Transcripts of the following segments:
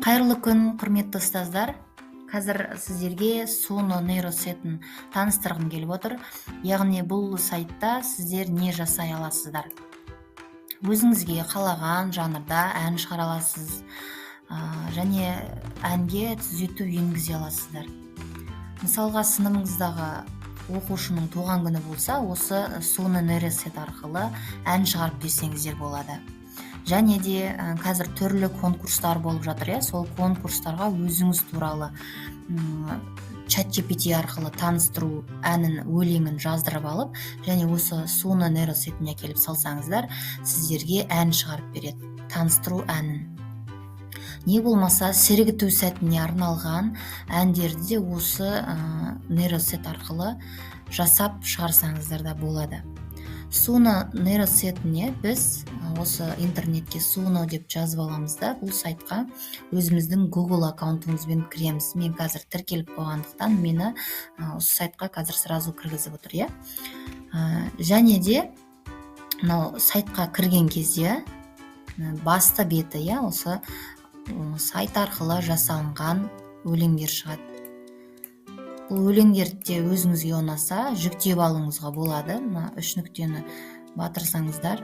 Қайырлы күн, құрметті ұстаздар! Қазір сіздерге Suno нейросетін таныстырғым келіп отыр. Яғни бұл сайтта сіздер не жасай аласыздар? Өзіңізге қалаған жанрда ән шығара аласыз және әнге түзету енгізе аласыздар. Мысалға, сыныбыңыздағы оқушының туған күні болса, осы Suno нейросет арқылы ән шығарып берсеңіздер болады. Және де қазір түрлі конкурстар болып жатыр, иә. Сол конкурстарға өзіңіз туралы чат GPT арқылы таныстыру әнін, өлеңін жаздырып алып және осы Suno нейросетіне әкеліп салсаңыздар, сіздерге ән шығарып береді, таныстыру әнін. Не болмаса сергіту сәтіне арналған әндерді де осы нейросет арқылы жасап шығарсаңыздар да болады. Suno нейросетіне біз осы интернетке Suno деп жазып аламыз да, бұл сайтқа өзіміздің Google аккаунтымызбен кіреміз. Мен қазір тіркеліп қойғандықтан, мені осы сайтқа қазір сразу кіргізіп отыр, иә. Және де мынау сайтқа кірген кезде басты беті, иә, осы сайт арқылы жасалынған өлеңдер шығады. Бұл өлеңдерді де өзіңізге ұнаса, жүктеп алуыңызға болады. Мына үш нүктені батырсаңыздар,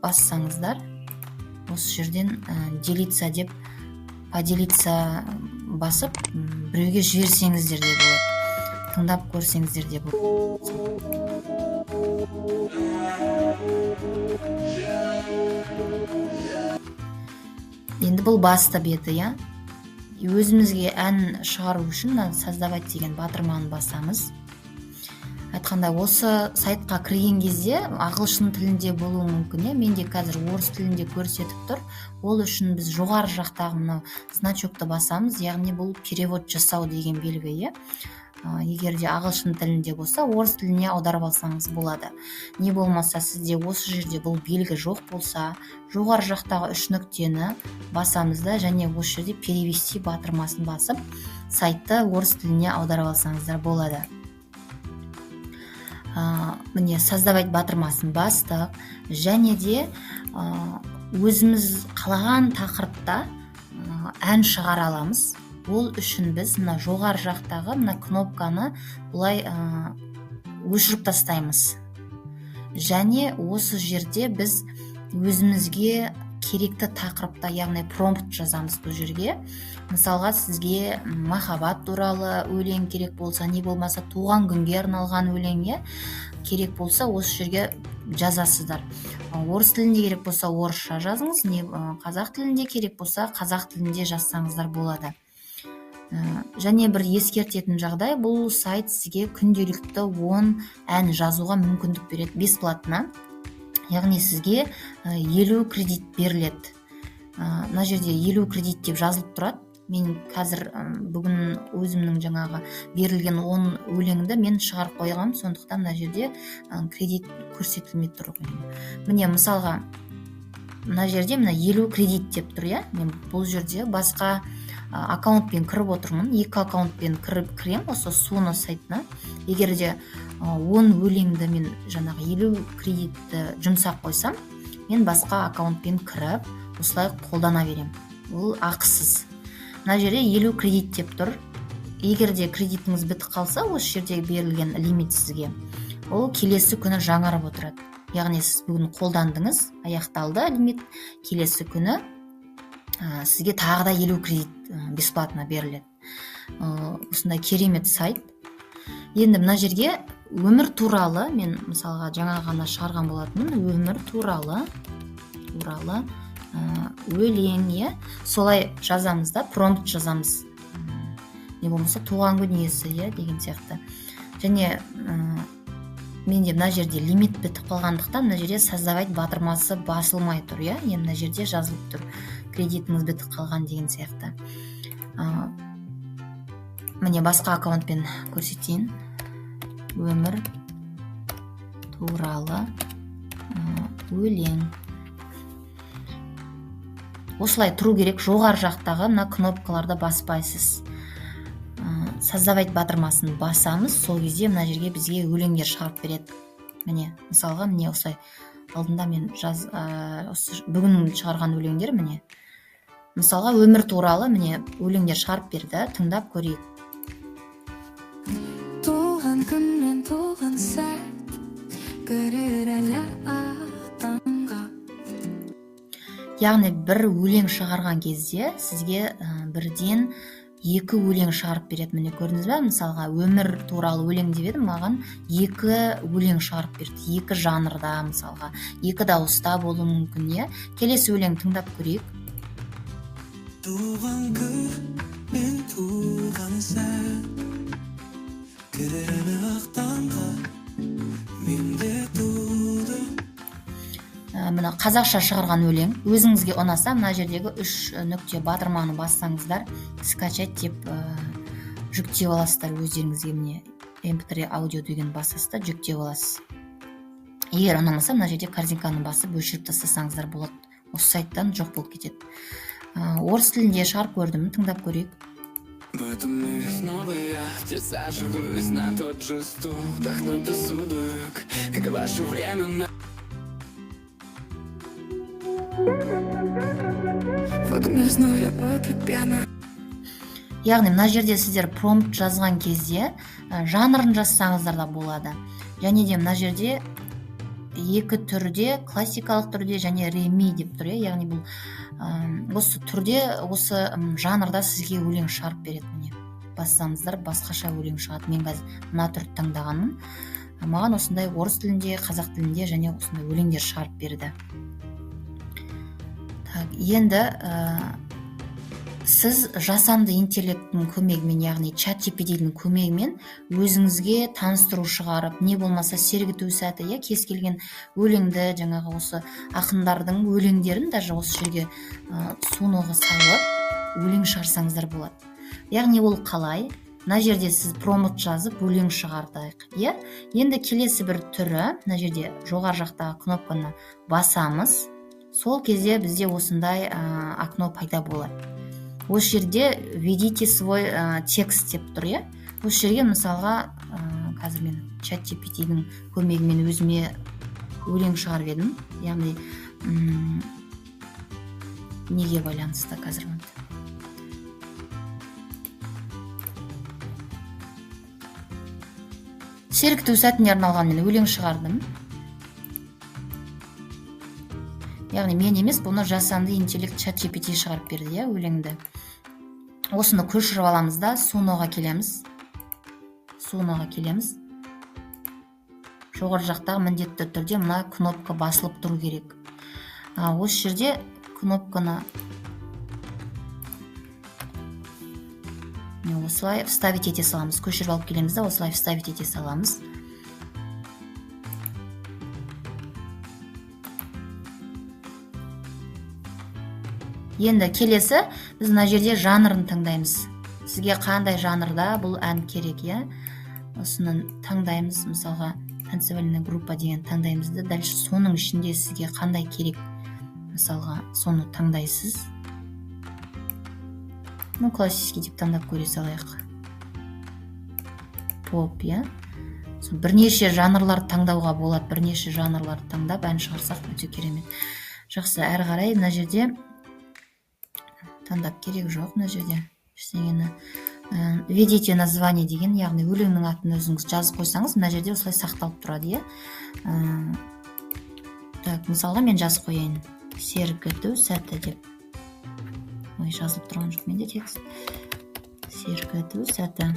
бассаңыздар, осы жерден «делиться» деп, «поделиться» басып, біреуге жіберсеңіздер де болады, тыңдап көрсеңіздер де болады. Енді бұл басты беті, иә. Өзімізге ән шығару үшін мына «создавать» деген батырманы басамыз. Айтқандай, осы сайтқа кірген кезде ағылшын тілінде болуы мүмкін, иә. Менде қазір орыс тілінде көрсетіп тұр. Ол үшін біз жоғары жақтағы мынау значокты басамыз, яғни бұл перевод жасау деген белгі, иә. Егер де ағылшын тілінде болса, орыс тіліне аударып алсаңыз болады. Не болмаса сізде осы жерде бұл белгі жоқ болса, жоғары жақтағы үш нүктені басамыз да және осы жерде «перевести» батырмасын басып, сайтты орыс тіліне аударып алсаңыздар болады. Міне, «создавать» батырмасын бастық және де өзіміз қалаған тақырыпта ән шығара аламыз. Ол үшін біз мына жоғары жақтағы мына кнопканы былай өшіріп тастаймыз және осы жерде біз өзімізге керекті тақырыпта, яғни промпт жазамыз бұл жерге. Мысалға, сізге махаббат туралы өлең керек болса, не болмаса туған күнге арналған өлең, иә, керек болса, осы жерге жазасыздар. Орыс тілінде керек болса, орысша жазыңыз, не қазақ тілінде керек болса, қазақ тілінде жазсаңыздар болады. Және бір ескертетін жағдай: бұл сайт сізге күнделікті 10 ән жазуға мүмкіндік береді бесплатно, яғни сізге 50 кредит беріледі. Мына жерде 50 кредит деп жазылып тұрады. Мен қазір бүгін өзімнің жаңағы берілген 10 өлеңді мен шығарып қойғанмын, сондықтан мына жерде кредит көрсетілмей тұр. Міне, мысалға, мына жерде мына 50 кредит деп тұр, иә. Мен бұл жерде басқа аккаунтпен кіріп отырмын, екі аккаунтпен кіріп кірем осы Suno сайтына. Егер де 10 өлеңді мен жаңағы 50 кредитті жұмсап қойсам, мен басқа аккаунтпен кіріп, осылай қолдана беремін, ол ақысыз. Мына жерде 50 кредит деп тұр. Егер де кредитіңіз бітіп қалса, осы жерде берілген лимит сізге, ол келесі күні жаңарып отырады. Яғни сіз бүгін қолдандыңыз, аяқталды лимит, келесі күні сізге тағы да 50 кредит бесплатно беріледі. Осындай керемет сайт. Енді мына жерге өмір туралы, мен мысалға жаңа ғана шығарған болатынмын, өмір туралы өлең, иә, солай жазамыз да, промпт жазамыз, не болмаса туған күн иесі, иә, деген сияқты. Және менде мына жерде лимит бітіп қалғандықтан, мына жерде «создавать» батырмасы басылмай тұр, иә. Енді мына жерде жазылып тұр, кредитіңіз бітіп қалған деген сияқты. Міне, басқа аккаунтпен көрсетейін. Өмір туралы өлең. Осылай тұру керек, жоғары жақтағы мына кнопкаларды баспайсыз. «Создавать» батырмасын басамыз, сол кезде мына жерге бізге өлеңдер шығарып береді. Міне, мысалға, міне, осылай алдында мен осы бүгін шығарған өлеңдер, міне. Мысалға, өмір туралы міне өлеңдер шығарып берді, тыңдап көрейік. Туған күн мен туған сәт кірер әлі ақ таңға. Яғни бір өлең шығарған кезде сізге бірден екі өлең шығарып береді. Міне, көрдіңіз бе? Мысалға, өмір туралы өлең деп едім, маған екі өлең шығарып берді. Екі жанрда, мысалға, екі дауыста болуы мүмкін, иә. Келесі өлең тыңдап көрейік. Туған күн мен туған сәт кірер әлі ақ таңға, мен де тудым. Мына қазақша шығарған өлең өзіңізге ұнаса, мына жердегі үш нүкте батырманы бассаңыздар, скачать деп жүктеп аласыздар өздеріңізге. Міне, mp3 аудио деген басасыз да, жүктеп аласыз. Егер ұнамаса, мына жерде корзинканы басып, өшіріп тастасаңыздар болады, осы сайттан жоқ болып кетеді. Орыс тілінде шығарып көрдім, тыңдап көрейік. В этом мире снова я присаживаюсь на тот же стул, вдохнуть до судорог и глашу время на. В этом мире снова я падаю пьяна. Яғни мына жерде сіздер промпт жазған кезде жанрын жазсаңыздар да болады. Және де мына жерде екі түрде, классикалық түрде және реми деп тұр, иә. Яғни бұл осы түрде, осы жанрда сізге өлең шығарып береді. Міне, бассаңыздар, басқаша өлең шығады. Мен қазір мына түрді таңдағанмын. Маған осындай орыс тілінде, қазақ тілінде және осындай өлеңдер шығарып берді. Так, енді сіз жасанды интеллекттің көмегімен, яғни чат GPT-дің көмегімен өзіңізге таныстыру шығарып, не болмаса сергіту сәті, иә, кез келген өлеңді, жаңағы осы ақындардың өлеңдерін даже осы жерге Суноға салып өлең шығарсаңыздар болады. Яғни ол қалай? Мына жерде сіз промпт жазып өлең шығардық, иә. Енді келесі бір түрі, мына жерде жоғары жақтағы кнопканы басамыз. Сол кезде бізде осындай окно пайда болады. Осы жерде «Введите свой текст» деп тұр, иә. Осы жерге, мысалға, қазір мен чат GPT-дің көмегімен өзіме өлең шығарып едім. Яғни неге байланысты қазір вот. Сергіту сәтіне арналған мен өлең шығардым. Яғни мен емес, бұны жасанды интеллект чат GPT шығарып берді, иә, өлеңді. Осыны көшіріп аламыз да, Суноға келеміз. Суноға келеміз. Жоғары жақтағы міндетті түрде мына кнопка басылып тұру керек. Осы жерде кнопканы міне осылай вставить ете саламыз. Көшіріп алып келеміз да, осылай вставить ете саламыз. Енді келесі біз мына жерде жанрын таңдаймыз. Сізге қандай жанрда бұл ән керек, иә? Осыны таңдаймыз, мысалға, танцевальная группа деген таңдаймыз да, дальше соның ішінде сізге қандай керек, мысалға, соны таңдайсыз. Ну, классический деп таңдап көре салайық. Поп, иә. Сол бірнеше жанрларды таңдауға болады, бірнеше жанрларды таңдап ән шығарсақ өте керемет. Жақсы, әрі қарай мына жерде таңдап керек жоқ, мына жерде ештеңені. Введите название деген, яғни өлеңнің атын өзіңіз жазып қойсаңыз, мына жерде осылай сақталып тұрады, иә. Так, мысалға, мен жазып қояйын. Сергіту сәті деп. Ой, жазылып тұрған жоқ менде текст. Сергіту сәті.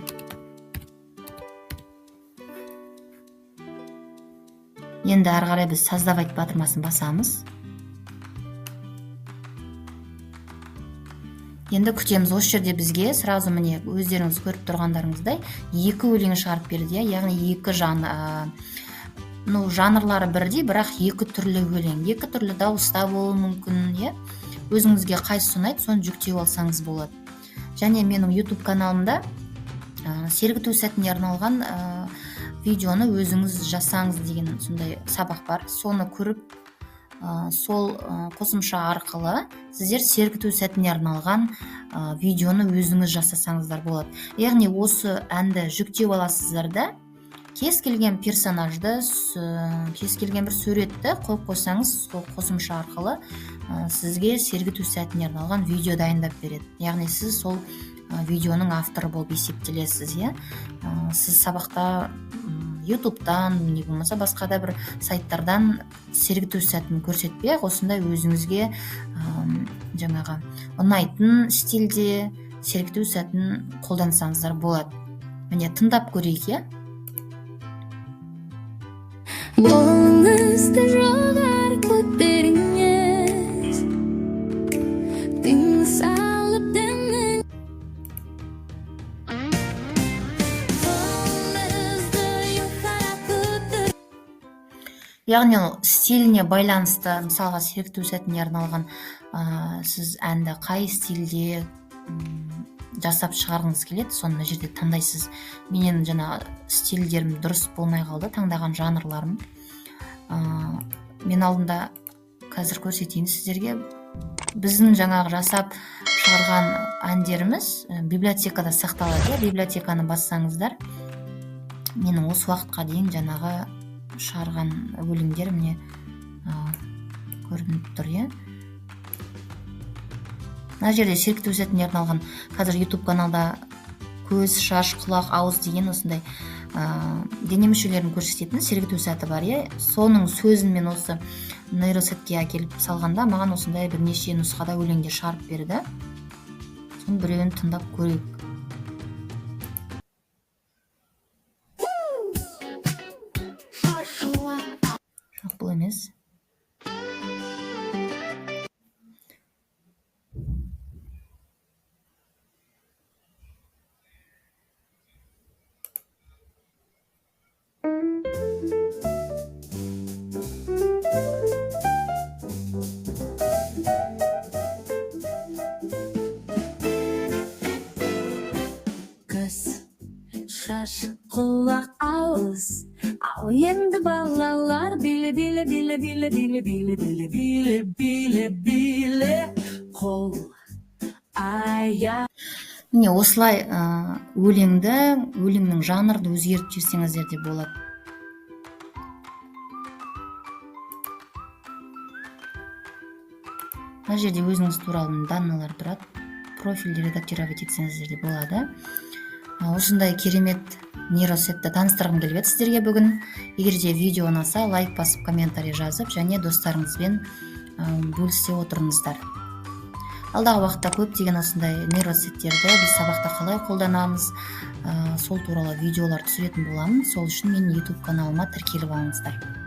Енді ары қарай біз создавать батырмасын басамыз. Енді күтеміз. Осы жерде бізге сразу, міне, өздеріңіз көріп тұрғандарыңыздай, екі өлең шығарып берді, иә. Яғни екі ну, жанрлары бірдей, бірақ екі түрлі өлең, екі түрлі дауыста болуы мүмкін, иә. Өзіңізге қайсысы ұнайды, соны жүктеп алсаңыз болады. Және менің YouTube каналымда сергіту сәтіне арналған видеоны өзіңіз жасаңыз деген сондай сабақ бар. Соны көріп, сол қосымша арқылы сіздер сергіту сәтіне арналған видеоны өзіңіз жасасаңыздар болады. Яғни осы әнді жүктеп аласыздар да, Кез келген персонажды, кез келген бір суретті қойып қойсаңыз, сол қосымша арқылы сізге сергіту сәтіне арналған видео дайындап береді. Яғни сіз сол видеоның авторы болып есептелесіз, иә. Сіз сабақта Ютубтан, не болмаса басқа да бір сайттардан сергіту сәтін көрсетпей ақ, осындай өзіңізге жаңағы ұнайтын стильде сергіту сәтін қолдансаңыздар болады. Міне, тыңдап көрейік, иә. Қолыңызды жоғары көтеріңіз, тың салып демің. Қолыңызды жоғары көтер. Яғни ол стиліне байланысты, мысалға, сергіту сәтіне арналған сіз әнді қай стильде жасап шығарғыңыз келеді, соны мына жерде таңдайсыз. Менен жаңа стильдерім дұрыс болмай қалды, таңдаған жанрларым. Мен алдында қазір көрсетейін сіздерге. Біздің жаңағы жасап шығарған әндеріміз библиотекада сақталады, иә. Библиотеканы бассаңыздар, менің осы уақытқа дейін жаңағы шығарған өлеңдер міне көрініп тұр, иә. Мына жерде сергіту сәтіне арналған қазір YouTube каналда көз, шаш, құлақ, ауыз деген осындай дене мүшелерін көрсететін сергіту сәті бар, иә. Соның сөзін мен осы нейросетке әкеліп салғанда, маған осындай бірнеше нұсқада өлеңдер шығарып берді. Соның біреуін тыңдап көрейік. Жоқ, бұл емес. Көз, шаш, құлақ, ауыз. Ал енді, балалар, биле, биле, биле, биле, биле, биле, биле, биле, биле, биле, қол, аяқ. Міне, осылай өлеңді, өлеңнің жанрын өзгертіп жіберсеңіздер де болады. Мына жерде өзіңіз туралы данныйлар тұрады, профильді редактировать етсеңіздер де болады. Осындай керемет нейросетті таныстырғым келіп еді сіздерге бүгін. Егер де видео ұнаса, лайк басып, комментарий жазып және достарыңызбен бөлісе отырыңыздар. Алдағы уақытта көптеген осындай нейросеттерді біз сабақта қалай қолданамыз, сол туралы видеолар түсіретін боламын. Сол үшін менің YouTube каналыма тіркеліп алыңыздар.